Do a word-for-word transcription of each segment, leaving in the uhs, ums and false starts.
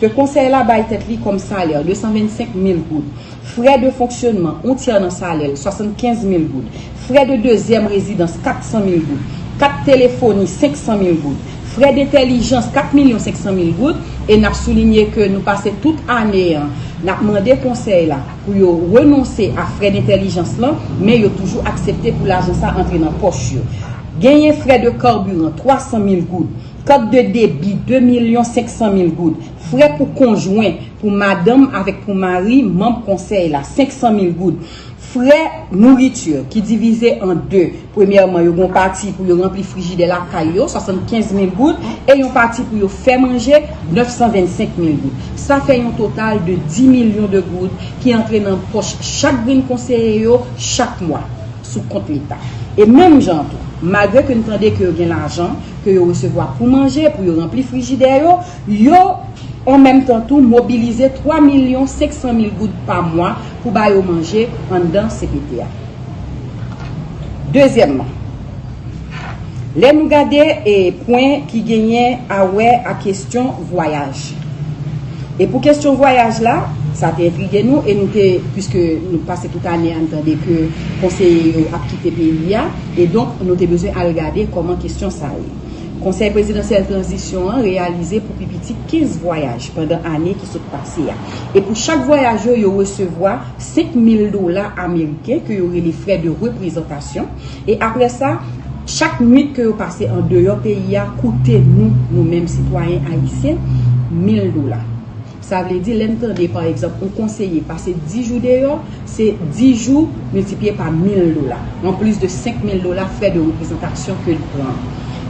ke konsèy la bay tèt li kòm salè, de san vennsenk mil goud. Frè de fonksyonman, yon tyè nan salè l, swasannkenz mil goud. Frè de dezyèm rezidans, kat san mil goud. Kat telefoni, senk san mil goud. Frè dentèlijans, kat milyon senk san mil goud. E n ap soulinye ke nou pase tout ane an, n ap mande konsèy la pou yo renonse a frè dentèlijans lan, men yo toujou aksepte pou lajan sa antre nan pòch yo. Genyen frè de kabiran, twa san mil goud. Kat de debi, de milyon senk san mil goud. Frè pou konjwen, pou madanm avèk pou mari, manm konsèy la, senk san mil goud. Frè nouriti ki divize an de. Premyèman, yo gen yon pati pou yo ranpli frijidè lakay yo, swasannkenz mil goud, e yon pati pou yo fè manje, nèf san vennsenk mil goud. Sa fè yon total de dis milyon de goud ki antre nan pòch chak grenn konseye yo chak mwa sou kont Leta. E menm jan tou, malgre ke n tande ke yo gen lajan, ke yo resevwa pou manje, pou yo ranpli frijidè yo, yo, an menm tan tou, mobilize twa milyon senk san mil goud pa mwa pou ba yo manje anndan C P T a. Dezyèmman, lè nou gade e pwen ki genyen a wè a kesyon vwayaj. E pou kesyon vwayaj la, sa te entrige nou e nou te, piske nou pase tout ane a n tande ke konseye yo ap kite peyi a, e donk nou te bezwen al gade kòman kesyon sa ye. Konsèy prezidansyèl tranzisyon an reyalize pou pi piti kenz vwayaj pandan ane ki sot pase a. E pou chak vwayaj yo, yo resevwa senk mil dola ameriken ke yo rele frè de reprezantasyon. E apre sa, chak nwit ke yo pase andeyò peyi a koute nou, nou menm sitwayen ayisyen, mil dola. Sa vle di, lè n tande, pa egzanp, yon konseye pase dis jou deyò, se dis jou miltipliye pa mil dola, anplis de senk mil dola frè de reprezantasyon ke l pran.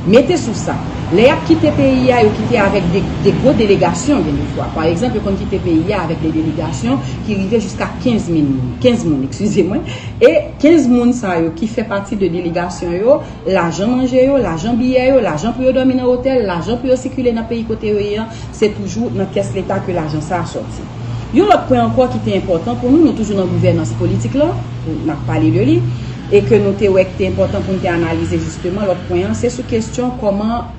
Mete sou sa, lè y ap kite peyi a, yo kite avèk de, de gwo delegasyon, gen de fwa. Pa egzanp, yo konn kite peyi a avèk de delegasyon ki rive jiska kenz mil moun, kenz moun, eskize mwen. E kenz moun sa yo ki fè pati de delegasyon yo, lajan manje yo, lajan biyè yo, lajan pou yo dòmi nan otèl, lajan pou yo sikile nan peyi kote yo ye an, se toujou nan kès Leta ke lajan sa a sòti. Yon lòt pwen ankò ki te enpòtan pou nou, nou toujou nan gouvènans politik la, n ap pale de li, e ke nou te wè ki te enpòtan pou n te analize jisteman, lòt pwen an, se sou kesyon kòman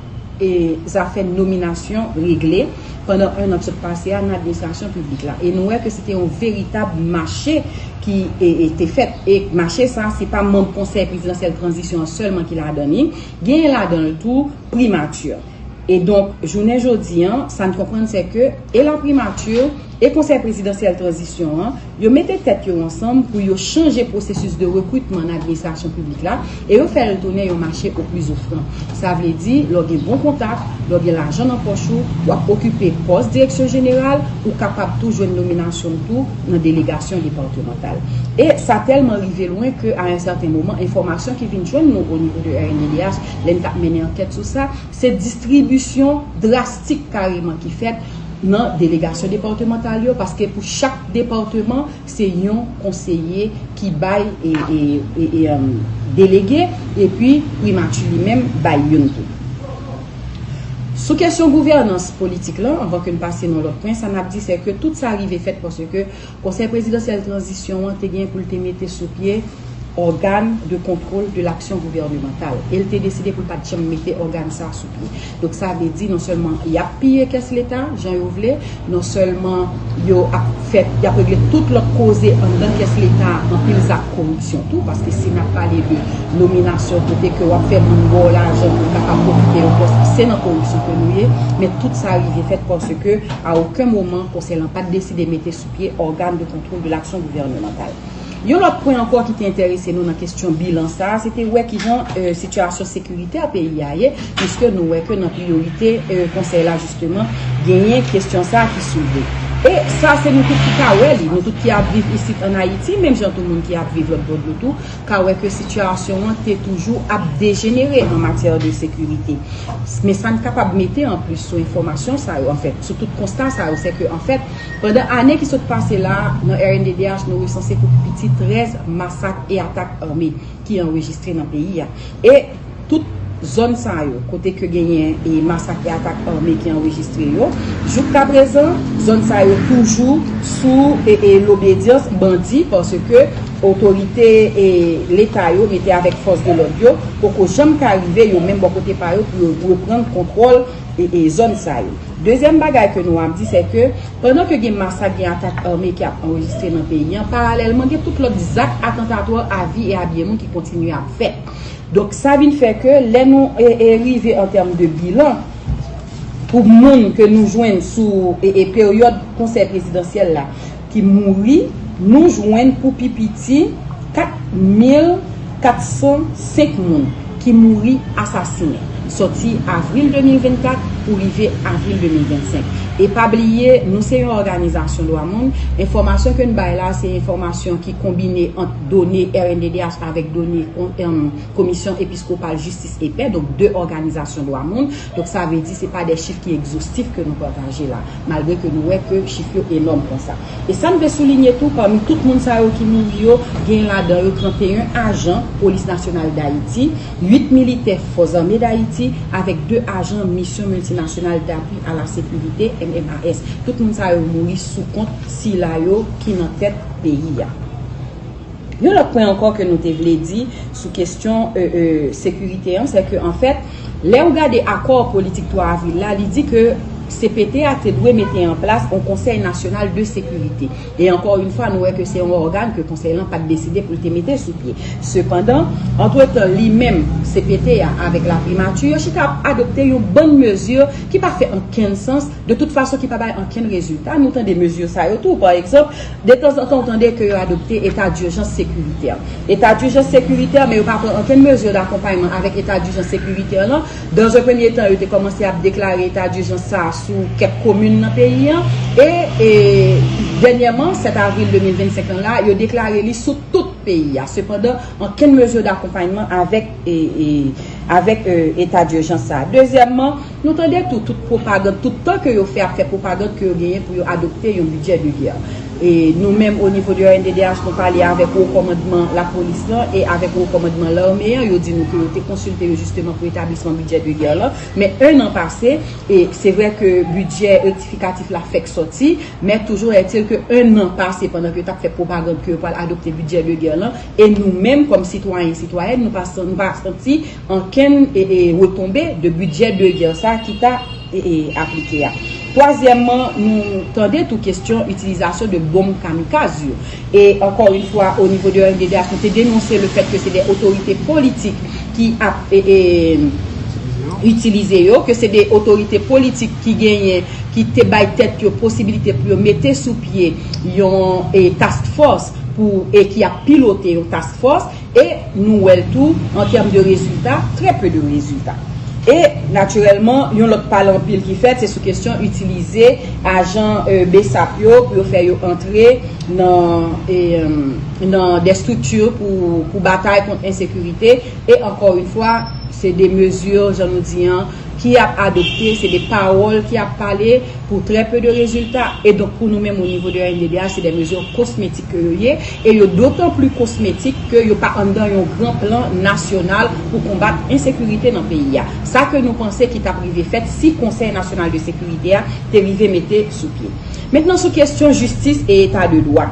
e zafè nominasyon regle pandan en an k sot pase a nan administrasyon piblik la. E nou wè ke se te yon veritab mache ki e, e te fèt. E mache sa, se pa manm Konsèy Prezidansyèl Tranzisyon an sèlman ki ladan li. Genyen ladan l tou primati. E donk, jounen jodi an, sa n konprann se ke e la primati, e Konsèy Prezidansyèl Tranzisyon an, yo mete tèt yo ansanm pou yo chanje pwosesis de rekritman nan administrasyon piblik la e yo fè l tounen yon mache o pli ofran. Sa vle di, lè w gen bon kontak, lè w gen lajan nan pòch ou, w ap okipe pòs direksyon jeneral, ou kapab tou jwenn nominasyon w tou nan delegasyon depatmantal. E sa tèlman rive lwen ke a yon sèten moman, enfòmasyon ki vin jwenn nou o nivo de R N D D H, lè n t ap mennen ankèt sou sa, se distribisyon drastik kareman ki fèt nan delegasyon depatmantal yo, paske pou chak depatman, se yon konseye ki bay e, e, e, e, em, delege, epi primati li menm bay youn tou. Sou kesyon gouvènans politik la, anvan ke n pase nan lòt pwen, sa n ap di se ke tout sa rive fèt paske Konsèy Prezidansyèl Tranzisyon an te gen pou l te mete sou pye organe de contrôle de l'action gouvernementale. E l te deside pou l pa t janm mete ògàn sa a sou pye. Donk, sa vle di, non sèlman y ap piye kès Leta, jan yo vle, non sèlman yo ap fè, y ap regle tout lòt koze anndan kès Leta, anpil zak koripsyon tou, paske si n ap pale de nominasyon kote ke w ap fè moun ba w lajan pou w kapab pwofite yon pòs, se nan koripsyon ke nou ye, men tout sa rive fèt paske a okenn moman konsèy lan pa t deside mete sou pye organe de contrôle de l'action gouvernementale. Yon lòt pwen ankò ki te enterese nou nan kesyon bilan sa a, se te wè kijan, e, sitiyasyon sekiritè peyi a ye, piske nou wè ke nan priyorite, e, konsèy la, jisteman, genyen kesyon sa a ki soulve. E sa, se nou tout ki ka wè li, nou tout ki ap viv isit ann Ayiti, menm jan tou moun ki ap viv lòt bò dlo tou, ka wè ke sitiyasyon an te toujou ap dejenere an matyè de sekirite. Men sa n kapab mete anplis sou enfòmasyon sa yo, anfèt, sou tout konsta sa yo, se ke, anfèt, pandan ane ki sot pase la, nan R N D D H, nou resanse pou pi piti trèz masak e atak ame ki anrejistre nan peyi a. E tout zòn sa yo, kote ke genyen e masak e atak ame ki anrejistre yo, joukaprezan, zòn sa yo toujou sou e, e lobedyans bandi, paske otorite e Leta yo mete avèk fòs de lòd yo, poko janm ka rive yo menm bò kote pa yo pou yo reprann kontwòl e, e zòn sa yo. Dezyèm bagay ke nou ap di, se ke pandan ke gen masak, gen atak ame ki ap anrejistre nan peyi an, paralèlman, gen tout lòt zak atantatwa a vi e a byen moun ki kontinye ap fèt. Donk, sa vin fè ke lè nou e, e rive an tèm de bilan, pou moun ke nou jwenn sou e, e peryòd konsèy prezidansyèl la ki mouri, nou jwenn pou pi piti kat mil kat san senk moun ki mouri asasinen, sòti avril de mil vennkat pou rive avril de mil vennsenk. E pa bliye, nou se yon òganizasyon dwa moun. Enfòmasyon ke n bay la, se enfòmasyon ki konbine ant done R N D D H avèk done kon- em, Komisyon Episkopal Jistis e Pè, donk de òganizasyon dwa moun. Donk, sa vle di, se pa de chif ki egzostif ke nou pataje la, malgre ke nou wè ke chif yo enòm konsa. E sa m vle soulinye tou, pami tout moun sa yo ki mouri yo, gen ladan yo tranteyen ajan Polis Nasyonal Dayiti, uit militè Fòs Zame Dayiti, avèk de ajan Misyon Miltinasyonal d'Appui à la Sécurité, M M A S. Tout moun sa yo mouri sou kont sila yo ki nan tèt peyi a. Yon lòt pwen ankò ke nou te vle di sou kesyon e, e, sekirite an, se ke, anfèt, lè ou gade akò politik twa avril la, li di ke C P T a te dwe mete an plas yon Konsèy Nasyonal de Sekirite. E ankò yon fwa, nou wè ke se yon ògàn ke konsèy lan pa t deside pou l te mete sou pye. Sepandan, antretan, li menm, C P T a avèk laprimati, yo chita ap adopte yon bann mezi ki pa fè ankenn sans, de tout fason ki pa bay ankenn rezilta. Nou tande mezi sa yo tou. Pa egzanp, de tanzantan, ou tande ke yo adopte eta dijans sekiritè. Eta dijans sekiritè, men yo pa pran ankenn mezi dakonpayman avèk eta dijans sekiritè lan. Dans un premier temps, yo te kòmanse ap deklare eta dijans sa a sou kèk komin nan peyi an. E, e dènyèman, sèt avril de mil vennsenk lan la, yo deklare li sou tout peyi a. Sepandan, ankenn mezi dakonpayman avèk, e, e, avèk e, eta dijans sa a. Dezyèmman, nou tande tou tout pwopagann, tout tan ke yo fè ap fè pwopagann ke yo genyen pou yo adopte yon bidjè de gè. E nou menm, o nivo de R N D D H, nou pale avèk wo kòmandman lapolis lan e avèk wo kòmandman lame an, yo di nou ke yo te konsilte yo jisteman pou etablisman bidjè de gè lan. Men en an pase, e se vre ke bidjè rektifikatif la fèk sòti, men toujou ètil ke en an pase pandan ke yo t ap fè pwopagann ke yo pral adopte bidjè de gè lan, e nou menm, kòm sitwayen, sitwayèn, nou pa san- nou pa santi ankenn e, e, retonbe de bidjè de gè sa ki ta e, e, aplike a. Twazyèmman, nou tande tou kesyon itilizasyon de bonm kamikaz yo. E ankò yon fwa, o nivo de R N D D H, nou te denonse le fèt ke se de otorite politik ki ap e, e, itilize yo, ke se de otorite politik ki genyen, ki te bay tèt yo posibilite pou yo mete sou pye yon e, task force pou, e ki ap pilote yon task force. E nou wè l tou, an tèm de rezilta, trè pe de rezilta. E, natirèlman, yon lòt pale anpil ki fèt, se sou kesyon itilize ajan e, BSAP yo pou yo fè yo antre nan, e, nan de strikti pou, pou batay kont ensekirite. E ankò yon fwa, se de mezi, jan nou di an, ki ap adopte, se de pawòl ki ap pale pou trè pe de rezilta. E donk, pou nou menm, o nivo de R N D D H, se de mezi kosmetik ke yo ye, e yo dotan pli kosmetik ke yo pa anndan yon gran plan nasyonal pou konbat ensekirite nan peyi a. Sa ke nou panse ki t ap rive fèt si Konsèy Nasyonal de Sekirite a te rive mete sou pye. Mentnan, sou kesyon jistis e eta de dwa.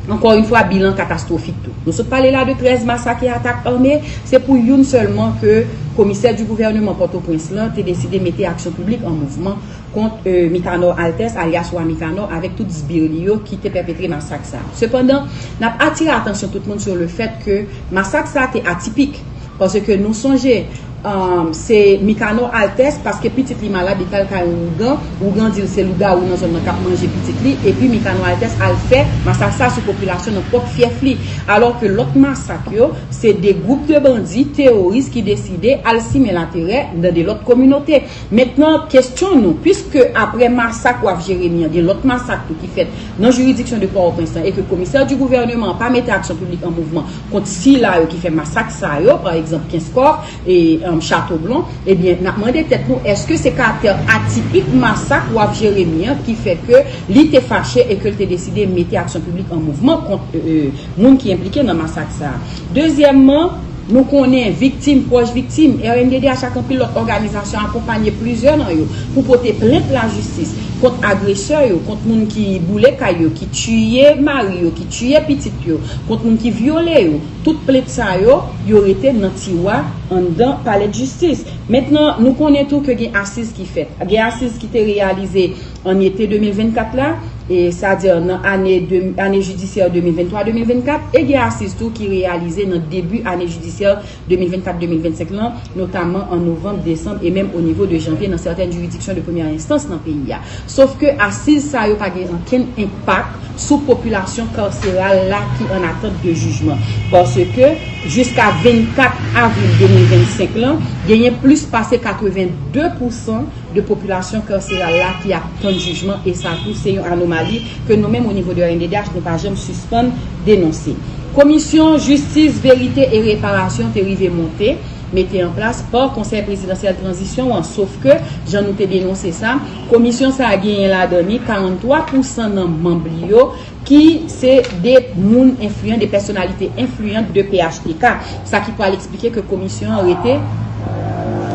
Ankò yon fwa, bilan katastwofik tou. Nou sot pale la de trèz masak e atak ame, se pou youn sèlman ke komisè di gouvèneman Pòtoprens lan te deside mete aksyon piblik an mouvman kont e, Mikanò Altès, alyas Wa Mikanò, avèk tout sbir li yo ki te pèpetre masak sa a. Sepandan, n ap atire atansyon tout moun sou le fèt ke masak sa a te atipik, paske nou sonje, um, se Mikanò Altès, paske pitit li malad, li t al kay yon ougan, ougan di l se lougawou nan zòn nan k ap manje pitit li, epi Mikanò Altès al fè masak sa sou popilasyon nan pwòp fyèf li. Alò ke lòt masak yo, se de gwoup de bandi teworis ki deside al simen laterè nan de lòt kominote. Mentnan, kesyon nou, piske apre masak Waf Jeremi an, gen lòt masak tou ki fèt nan jiridiksyon de Pòtoprens lan e ke komisè di gouvèneman an pa mete aksyon piblik an mouvman kont sila yo ki fè masak sa yo, pa egzanp, Kenskòf e, um, Chateaublon, ebyen, n ap mande tèt nou, èske se karaktè atipik masak Waf Jeremi an ki fè ke li te fache e ke l te deside mete aksyon piblik an mouvman kont e, e, moun ki enplike nan masak sa a? Dezyèmman, nou konnen viktim, pwòch viktim, R N D D H ak anpil lòt òganizasyon akonpanye plizyè nan yo pou pote plent lajistis. kont agresè yo, kont moun ki boule kay yo, ki tiye mari yo, ki tiye pitit yo, kont moun ki vyole yo, tout plent sa yo, yo rete nan tiwa anndan palè de jistis. Mentnan, nou konnen tou ke gen asiz ki fèt. Gen asiz ki te reyalize an ete de mil vennkat la, e sa di nan ane de, ane jidisyè de mil venntwa de mil vennkat, e gen asiz tou ki reyalize nan debi ane jidisyè de mil vennkat de mil vennsenk lan, notaman an novanm, desanm e menm o nivo de janvye nan sètèn jiridiksyon de premyè enstans nan peyi a. Sof ke asiz sa yo pa gen ankenn enpak sou popilasyon kaseral la ki an atant de jijman. Paske jiska vennkat avril de mil vennsenk lan, genyen plis pase katrevenndepousan de popilasyon kaseral la ki ap tann jijman, e sa tou se yon anomali ke nou menm o nivo de R N D D H nou pa janm sispann denonse. Komisyon Jistis, Verite e Reparasyon te rive monte, mete an plas pa Konsèy Prezidansyèl Tranzisyon an, sof ke, jan nou te denonse sa, komisyon sa a genyen ladan li karanntwa pousan nan manm li yo ki se de moun enfliyan, de pèsonalite enfliyan de P H T K. Sa ki pral eksplike ke komisyon an rete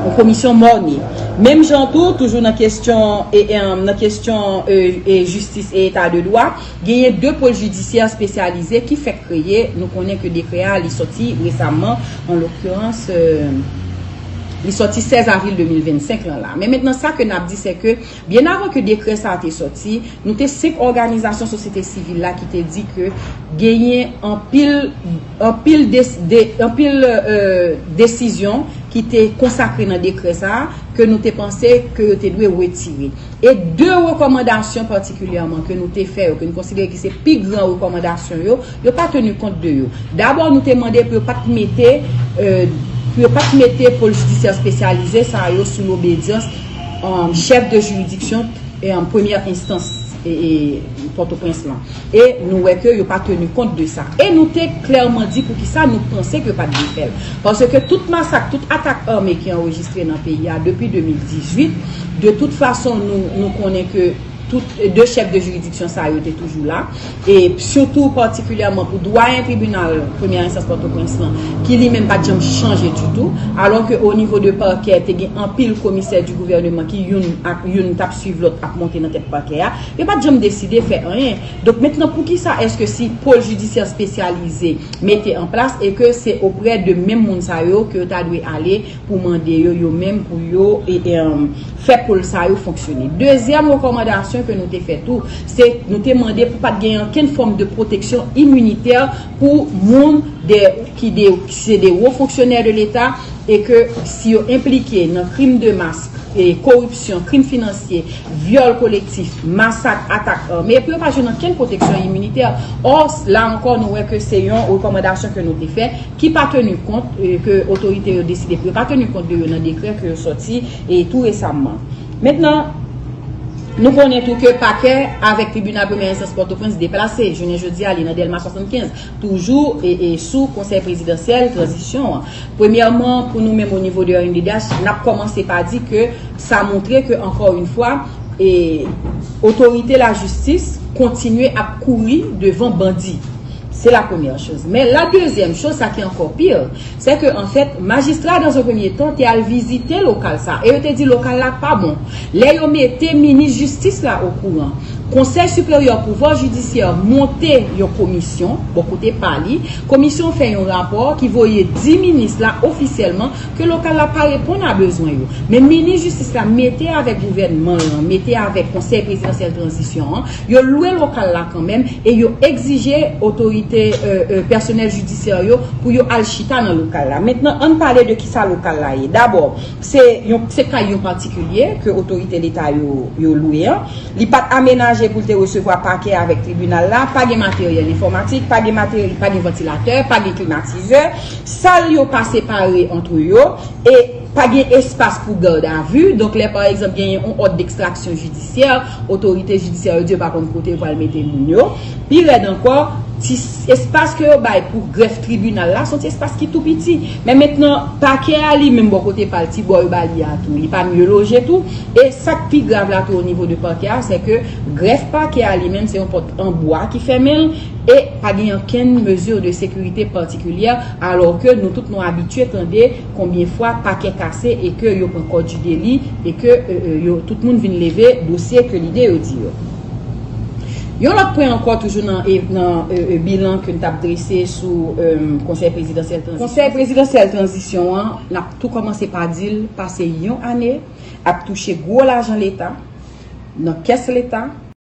yon komisyon mòne. Menm jan tou, toujou nan kesyon, e, e, nan kesyon e, e, jistis e eta de dwa, genyen de pòl jidisyè espesyalize ki fèk kreye. Nou konnen ke dekrè a, li sòti resaman, an lokirans, e, li sòti sèz avril de mil vennsenk lan la. Men mentnan, sa ke n ap di, se ke byen avan ke dekrè sa a te sòti, nou te senk òganizasyon sosyete sivil la ki te di ke genyen anpil, anpil, des, de, anpil e, desizyon ki te konsakre nan dekrè sa a ke nou te panse ke yo te dwe retire. E de rekòmandasyon patikilyèman ke nou te fè yo, ke nou konsidere ki se pi gran rekòmandasyon yo, yo pa teni kont de yo. Dabò, nou te mande pou yo pa t mete, e, pou yo pa t mete pòl jidisyè espesyalize sa yo sou lobedyans, e, chèf de jiridiksyon, e, premyè enstans, e, e, Pòtoprens lan. E nou wè ke yo pa teni kont de sa. E nou te klèman di poukisa nou panse ke yo pa t dwe fè l. Paske tout masak, tout atak ame ki anrejistre nan peyi a depi de mil dizuit, de tout fason, nou, nou konnen ke tout de chèf de jiridiksyon sa yo te toujou la. E sitou patikilyèman pou dwayen tribinal premyè enstans Pòtoprens lan, ki li menm pa t janm chanje ditou, alò ke o nivo de pakè te gen anpil komisè di gouvèneman ki youn ak youn t ap swiv lòt ap monte nan tèt pakè a, yo pa t janm deside fè anyen. Donk mentnan, poukisa èske si pòl jidisyè espesyalize mete an plas e ke se oprè de menm moun sa yo ke yo ta dwe ale pou mande yo, yo menm pou yo e, e, fè pòl sa yo fonksyone. Dezyèm rekòmandasyon ke nou te fè tou, se nou te mande pou pa t gen ankenn fòm de pwoteksyon iminitè pou moun de, ki de, ki se de wo fonksyonè de Leta e ke si yo enplike nan krim de mas, e, koripsyon, krim finansye, vyòl kolektif, masak, atak ame, pou yo pa jwenn ankenn pwoteksyon iminitè. Ò, la ankò, nou wè ke se yon rekòmandasyon ke nou te fè, ki pa teni kont, e, ke otorite yo deside pou yo pa teni kont de yo nan dekrè ke yo sòti, e, tou resaman. Mentnan, nou konnen tou ke pakè avèk tribinal premyè enstans Pòtoprens deplase. Jounen jodi a, li nan Dèlma swasannkenz, toujou, e, e, sou Konsèy Prezidansyèl Tranzisyon an. Premyèman, pou nou menm o nivo de R N D D H, n ap kòmanse pa di ke sa montre ke, ankò yon fwa, e, otorite lajistis kontinye ap kouri devan bandi. Se la premyè choz. Men la dezyèm choz, sa ki ankò pi, se ke, anfèt, majistra, dans un premier temps, te al vizite lokal sa. E yo te di lokal la pa bon. Lè yo mete minis jistis la okouran, Konsèy Siperyè Pouvwa Jidisyè monte yon komisyon bò kote pa li. Komisyon fè yon rapò ki voye di minis la ofisyèlman ke lokal la pa reponn a bezwen yo. Men minis jistis la mete avèk gouvènman an, mete avèk Konsèy Prezidansyèl Tranzisyon an, yo lwe lokal la kanmenm e yo egzije otorite, e, e, pèsonèl jidisyè yo pou yo al chita nan lokal la. Mentnan, ann pale de kisa lokal la ye. Dabò, se yon, se kay yon patikilye ke otorite Leta yo, yo lwe an. Li pa t amenaje pou l te resevwa pakè avèk tribinal la, pa gen materyèl enfòmatik, pa gen materi-, pa gen vantilatè, pa gen klimatizè. Sal yo pa separe ant yo, e pa gen espas pou gadavi. Donk, lè, pa egzanp, genyen yon òd dekstraksyon jidisyè, otorite jidisyè yo di yo pa konn kote yo pral mete moun yo. Pi rèd ankò, Ti espas ke yo bay pou grèf tribinal la, se yon ti espas ki tou piti. Men mentnan, pakè a li menm bò kote pa l, ti bò yo ba li a tou, li pa mye loje tou. E sa k pi grav la tou o nivo de pakè a, se ke grèf pakè a li menm, se yon pòt an bwa ki fèmen l, e pa gen okenn mezi de sekirite patikilyè, alò ke nou tout nou abitye tande konbyen fwa pakè kase e ke yo pran kò di deli e ke e, e, yo, tout moun vin leve dosye ke lide yo di yo. Yon lòt pwen ankò, toujou nan, e, nan e, e, bilan ke n t ap drese sou e, Konsèy Prezidansyèl Tranzisyon. Konsèy Prezidansyèl Tranzisyon an, n ap tou kòmanse pa di l, pase yon ane ap touche gwo lajan Leta, nan kès Leta,